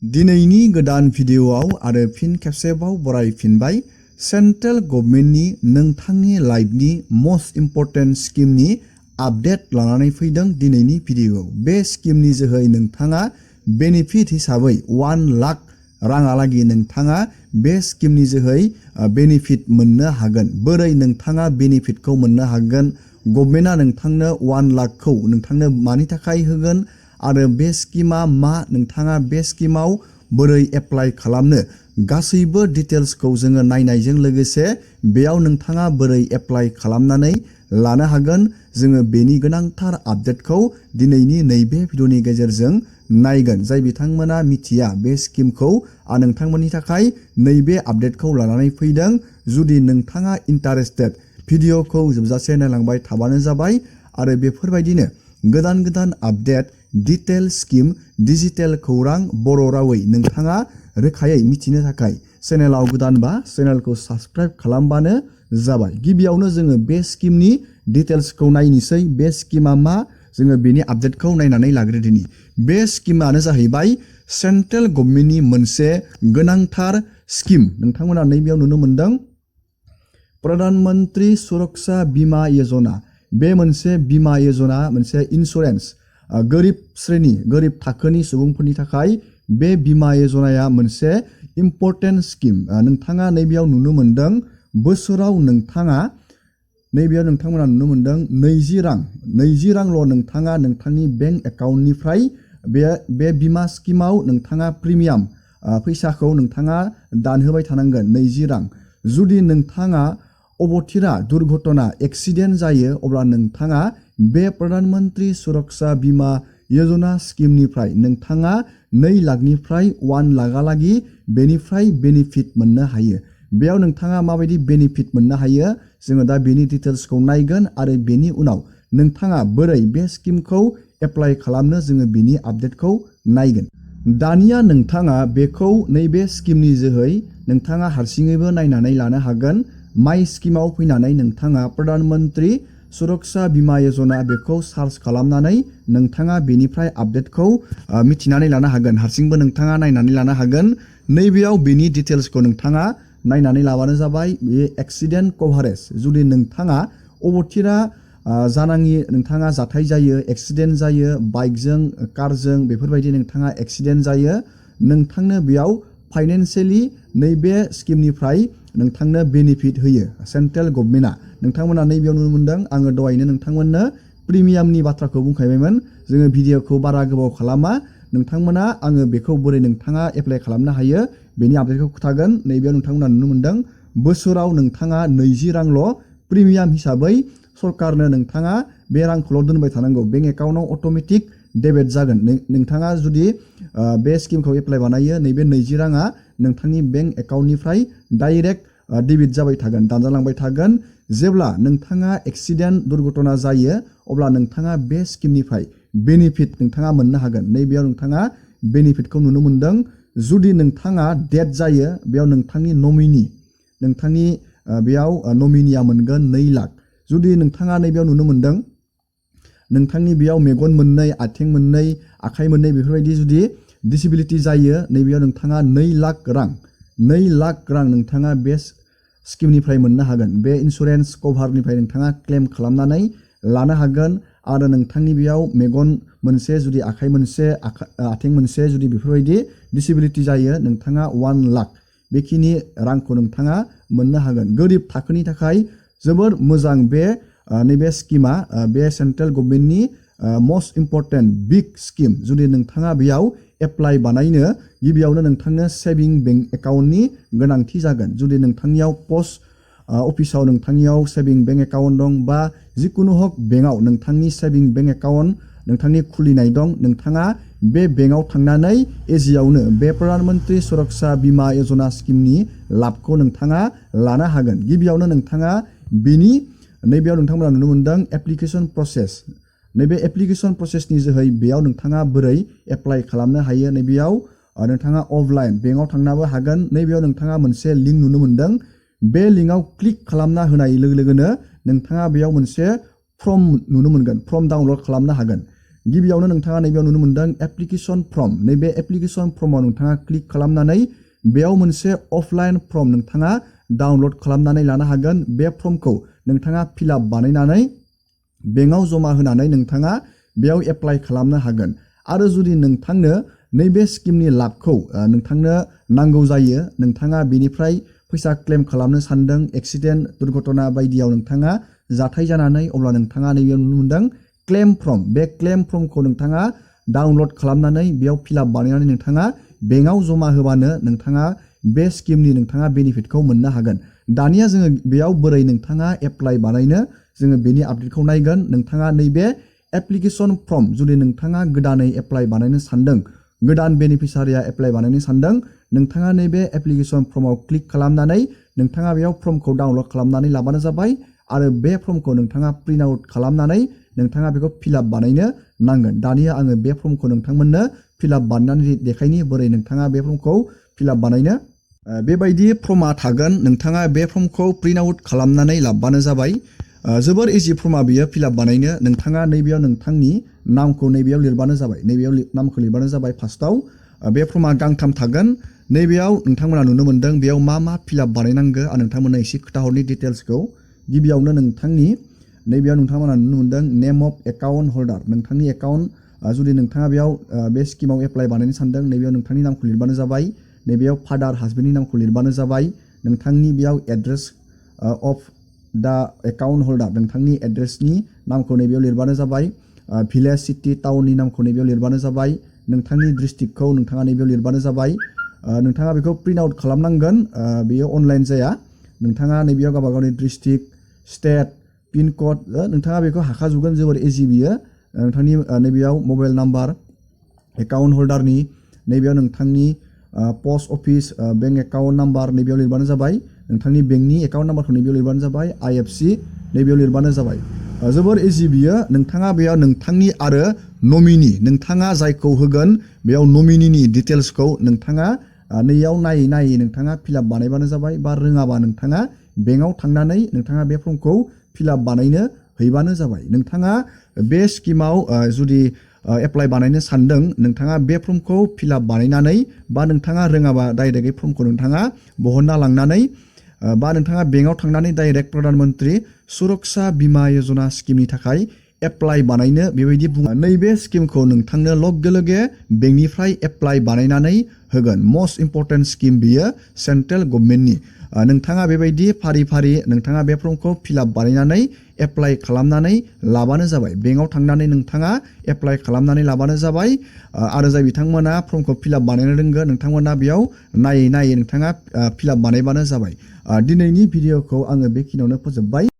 दिनैनि गोदान भिडिअआव आरो फिन खेबसेबाव बरायफिनबाय सेन्ट्रेल गभर्नमेन्टनि नोंथांनि लाइफनि मोस्ट इम्पर्टेन्ट स्किमनि आपडेट लानानै फैदों दिनैनि भिडिअआव। बे स्किमनि जोहै नोंथाङा बेनिफिट हिसाबै 1 लाख राङालागै नोंथाङा बे स्किमनि जोहै बेनिफिट मोननो हागोन। बोरै नोंथाङा बेनिफिटखौ मोननो हागोन? गभर्नमेन्टआ नोंथांनो 1 लाखखौ नोंथांनो मानि थाखाय होगोन आरो बे स्किमा मा, नोंथाङा बे स्किमाव बोरै एप्लाइ खालामनो, गासैबो डिटेल्सखौ जोङो नायनायजों लोगोसे बेयाव नोंथाङा बोरै एप्लाइ खालामनानै लानो हागोन, जोङो बेनि गोनांथार आपडेटखौ दिनैनि नैबे भिडिअनि गेजेरजों नायगोन। जाय बिथांमोना मिथिया बे स्किमखौ, आं नोंथांमोननि थाखाय नैबे आपडेटखौ लानानै फैदों। जुदि नोंथाङा इन्टारेस्टेड, भिडिअखौ जोबजासे नायलांबाय थाबानो जाबाय आरो बेफोरबायदिनो गोदान गोदान आपडेट, डिटेल स्किम, डिजिटेल खौरां बर' रावै नोंथाङा रोखायै मिथिनो थाखाय चेनेलाव गोदानबा चेनेलखौ साबस्क्राइब खालामबानो जाबाय। गिबियावनो जोङो बे स्किमनि डिटेल्सखौ नायनोसै। बे स्किमा मा, जोङो बेनि आपडेटखौ नायनानै लाग्रोदिनि। बे स्किमानो जाहैबाय सेन्ट्रेल गभर्नमेन्टनि मोनसे गोनांथार स्किम। नोंथांमोना नैबेयाव नुनो मोनदों प्रधान मन्त्रि सुरक्षा बीमा योजना। बे मोनसे बीमा योजना, मोनसे इन्सुरेन्स, गोरिब श्रेणी, गोरिब थाखोनि सुबुंफोरनि थाखाय बे बीमा योजनाया मोनसे इम्पर्टेन्ट स्किम। नोंथाङा नैबेयाव नुनो मोनदों बोसोराव नोंथाङा नैबेयाव नोंथांमोना नुनो मोनदों 20 रांल' नोंथाङा नोंथांनि बेंक एकाउन्टनिफ्राय बे बीमा स्किमाव नोंथाङा प्रिमियाम फैसाखौ नोंथाङा दानहोबाय थानांगोन, 20 रां। जुदि नोंथाङा अबथिरा दुर्घटना एक्सिडेन्ट जायो अब्ला नोंथाङा बे प्रधान मन्त्रि सुरक्षा बीमा योजना स्किमनिफ्राय नोंथाङा 2 लाखनिफ्राय 1 लाखहालागै बेनिफ्राय बेनिफिट मोननो हायो। बेयाव नोंथाङा माबायदि बेनिफिट मोननो हायो, जोङो दा बेनि डिटेल्सखौ नायगोन आरो बेनि उनाव नोंथाङा बोरै बे स्किमखौ एप्लाइ खालामनो, जोङो बेनि आपडेटखौ नायगोन। दानिया नोंथाङा बेखौ नैबे स्किमनि जोहै नोंथाङा हारसिङैबो नायनानै लानो हागोन। माइ स्किमाव फैनानै नोंथाङा प्रधान मन्त्रि सुरक्षा बीमा योजना बेखौ सार्च खालामनानै नोंथाङा बेनिफ्राय आपडेटखौ मिथिनानै लानो हागोन। हारसिंबो नोंथाङा नायनानै लानो हागोन। नैबेयाव बेनि डिटेल्सखौ नोंथाङा नायनानै लाबानो जाबाय। बे एक्सिडेन्ट कभारेज, जुदि नोंथाङा अबथिरा जानाङि नोंथाङा जाथाय जायो, एक्सिडेन्ट जायो, बाइकजों, कारजों बेफोरबायदि नोंथाङा एक्सिडेन्ट जायो, नोंथांनो बेयाव फाइनेन्सियेलि नैबे स्किमनिफ्राय नोंथांनो बेनिफिट होयो सेन्ट्रेल गभर्नमेन्टआ। नोंथांमोना नैबेयाव नुनो मोनदों, आङो दहायनो नोंथांमोननो प्रिमियामनि बाथ्राखौ बुंखायबायमोन। जोङो भिडिअखौ बारा गोबाव खालामा, नोंथांमोना आङो बेखौ बोरै नोंथाङा एप्लाइ खालामनो हायो बेनि आपडेटखौ खिथागोन। नैबेयाव नोंथांमोना नुनो मोनदों बोसोराव नोंथाङा 20 रांल' प्रिमियाम हिसाबै सरकारनो नोंथाङा बे रांखौल' दोनबाय थानांगौ। बेंक एकाउन्टआव अट'मेटिक डेबिट जागोन। नोंथाङा जुदि बे स्किमखौ एप्लाइ बानायो, नैबे 20 राङा नोंथांनि बेंक एकाउन्टनिफ्राय डाइरेक्ट डेबिट जाबाय थागोन, दानजालांबाय थागोन। जेब्ला नोंथाङा एक्सिडेन्ट दुर्घटना जायो अब्ला नोंथाङा बे स्किमनिफ्राय बेनिफिट नोंथाङा मोननो हागोन। नैबेयाव नोंथाङा बेनिफिटखौ नुनो मोनदों। जुदि नोंथाङा डेथ जायो, बेयाव नोंथांनि नमिनि, नोंथांनि बेयाव नमिनिया मोनगोन 2 लाख। जुदि नोंथाङा नैबेयाव नुनो मोनदों नोंथांनि बेयाव मेगन मोननै, आथिं मोननै, आखाइ मोननै बेफोरबायदि जुदि डिसेबिलिटि जायो, नैबेयाव नोंथाङा 2 लाख रां नोंथाङा बे स्किमनिफ्राय मोननो हागोन। बे इन्सुरेन्स कभारनिफ्राय नोंथाङा क्लेम खालामनानै लानो हागोन। आरो नोंथांनि बेयाव मेगन मोनसे, जुदि आखाइ मोनसे, आथिं मोनसे जुदि बेफोरबायदि डिसेबिलिटि जायो, नोंथाङा 1 लाख बेखिनि रांखौ नोंथाङा मोननो हागोन। गोरिब थाखोनि थाखाय जोबोर मोजां बे नैबे स्किमा, बे सेन्ट्रेल गभर्नमेन्टनि मोस्ट इम्पर्टेन्ट बिग स्किम। जुदि नोंथाङा बेयाव एप्लाइ बानायनो, गिबियावनो नोंथांनो सेभिं बेंक एकाउन्टनि गोनांथि जागोन। जुदि नोंथांनियाव पस्ट अफिसाव नोंथांनियाव सेभिं बेंक एकाउन्ट दं बा जिखुनु हक बेंकआव नोंथांनि सेभिं बेंक एकाउन्ट नोंथांनि खुलिनाय दं, नोंथाङा बे बेंकआव थांनानै एजियावनो बे प्रधान मन्त्रि सुरक्षा बीमा योजना स्किमनि लाबखौ नोंथाङा लानो हागोन। गिबियावनो नोंथाङा बेनि नैबेयाव नोंथांमोना नुनो मोनदों एप्लिकेसन प्रसेस। नैबे एप्लिकेसन प्रसेसनि जोहै बेयाव नोंथाङा बोरै एप्लाइ खालामनो हायो, नैबेयाव नोंथाङा अफलाइन बेंकआव थांनाबो हागोन। नैबेयाव नोंथाङा मोनसे लिंक नुनो मोनदों। बे लिंकआव क्लिक खालामना होनाय लोगो लोगोनो नोंथाङा बेयाव मोनसे फर्म नुनो मोनगोन, फर्म डाउनलड खालामनो हागोन। गिबियावनो नोंथाङा नैबेयाव नुनो मोनदों एप्लिकेशन फर्म। नैबे एप्लिकेशन फर्माव नोंथाङा क्लिक खालामनानै बेयाव मोनसे अफलाइन फर्म नोंथाङा डाउनलड खालामनानै लानो हागोन। बे फर्मखौ नोंथाङा फिलआप बानायनानै बेंकआव जमा होनानै नोंथाङा बेयाव एप्लाइ खालामनो हागोन। आरो जुदि नोंथांनो नैबे स्किमनि लाबखौ नोंथांनो नांगौ जायो, नोंथाङा बेनिफ्राय फैसा क्लेम खालामनो सानदों, एक्सिडेन्ट दुर्घटना बायदियाव नोंथाङा जाथाय जानानै, अब्ला नोंथाङा नैबेयाव नुनो मोनदों क्लेम फर्म। बे क्लेम फर्मखौ नोंथाङा डाउनलड खालामनानै बेयाव फिलआप बानायनानै नोंथाङा बेंकआव जमा होबानो नोंथाङा बे स्किमनि नोंथाङा बेनिफिटखौ मोननो हागोन। दानिया जोङो बेयाव बोरै नोंथाङा एप्लाइ बानायनो जोङो बेनि आपडेटखौ नायगोन। नोंथाङा नैबे एप्लिकेशन फर्म, जुदि नोंथाङा गोदानै एप्लाइ बानायनो सानदों, गोदान बेनिफिसारिया एप्लाइ बानायनो सानदों, नोंथाङा नैबे एप्लिकेशन फर्माव क्लिक खालामनानै नोंथाङा बेयाव फर्मखौ डाउनलड खालामनानै लाबानो जाबाय। आरो बे फर्मखौ नोंथाङा प्रिन्ट आउट खालामनानै नोंथाङा बेखौ फिलआप बानायनो नांगोन। दानिया आङो बे फर्मखौ नोंथांमोननो फिलआप बानायनानै देखायनि बोरै नोंथाङा बे फर्मखौ फिलआप बानायनो। बेबायदि फर्मा थागोन, नोंथाङा बे फर्मखौ प्रिन्ट आउट खालामनानै लाबानो जाबाय। जोबोर इजि फर्मा बियो फिलआप बानायनो। नोंथाङा नैबेयाव नोंथांनि नामखौ नैबेयाव लिरबानो जाबाय। नैबेयाव नामखौ लिरबानो जाबाय फार्स्टआव। बे फर्मा गांथाम थागोन। नैबेयाव नोंथांमोना नुनो मोनदों बेयाव मा मा फिलआप बानायनांगौ आं नोंथांमोननो एसे खोथाहरनि डिटेल्सखौ। गिबियावनो नोंथांनि नैबेयाव नोंथांमोना नुनो मोनदों नेम अफ एकाउन्ट हल्डार। नोंथांनि एकाउन्ट, जुदि नोंथाङा बेयाव बे स्किमाव एप्लाइ बानायनो सानदों, नैबेयाव नोंथांनि नामखौ लिरबानो जाबाय। नैबेयाव फादार हासबेन्डनि नामखौ लिरबानो जाबाय। नोंथांनि बेयाव एड्रेस अफ दा एकाउन्ट हल्डार, नोंथांनि एड्रेसनि नामखौ नैबेयाव लिरबानो जाबाय। भिलेज, सिटि, टाउननि नामखौ नैबेयाव लिरबानो जाबाय। नोंथांनि डिस्ट्रिक्टखौ नोंथाङा नैबेयाव लिरबानो जाबाय। नोंथाङा बेखौ प्रिन्ट आउट खालामनांगोन, बेयो अनलाइन जाया। नोंथाङा नैबेयाव गावबा गावनि डिस्ट्रिक्ट, स्टेट, पिन कड नोंथाङा बेखौ हाखाजोबगोन, जोबोर इजि बियो। नोंथांनि नैबेयाव मबाइल नाम्बार एकाउन्ट हल्डारनि, नैबेयाव नोंथांनि post office bank account number नैबेयाव लिरबानो जाबाय। नोंथांनि बेंकनि एकाउन्ट नाम्बारखौ नैबेयाव लिरबानो जाबाय। IFC नैबेयाव लिरबानो जाबाय। जोबोर इजि बियो। नोंथाङा बेयाव नोंथांनि आरो नमिनि, नोंथाङा जायखौ होगोन बेयाव नमिनिनि डिटेल्सखौ नोंथाङा नैयाव नायै नायै नोंथाङा फिलआप बानायबानो जाबाय। बा रोङाबा नोंथाङा बेंकआव थांनानै नोंथाङा बे फर्मखौ फिलआप बानायनो हैबानो जाबाय। नोंथाङा बे स्किमाव जुदि एप्लाइ बानायनो सानदों, नोंथाङा बे फर्मखौ फिलआप बानायनानै, बा नोंथाङा रोङाबा डाइरेक्टयै फर्मखौ नोंथाङा बहनना लांनानै, बा नोंथाङा बेंकआव थांनानै डाइरेक्ट प्रधान मन्त्रि सुरक्षा बीमा यजना स्किमनि थाखाय एप्लाइ बानायनो बेबायदि बुङो। नैबे स्किमखौ नोंथांनो लगे लगे बेंकनिफ्राय एप्लाइ बानायनानै होगोन। मस्ट इम्परटेन्ट स्किम बियो सेन्ट्रेल गभर्नमेन्टनि। नोंथाङा बेबायदि फारि फारि नोंथाङा बे फर्मखौ फिलआप बानायनानै एप्लाइ खालामनानै लाबानो जाबाय। बेंकआव थांनानै नोंथाङा एप्लाइ खालामनानै लाबानो जाबाय। आरो जाय बिथांमोना फर्मखौ फिलआप बानायनो रोंगोन, नोंथांमोना बेयाव नायै नायै नोंथाङा फिलआप बानायबानो जाबाय। दिनैनि भिडिअखौ आङो बेखिनियावनो फोजोबबाय।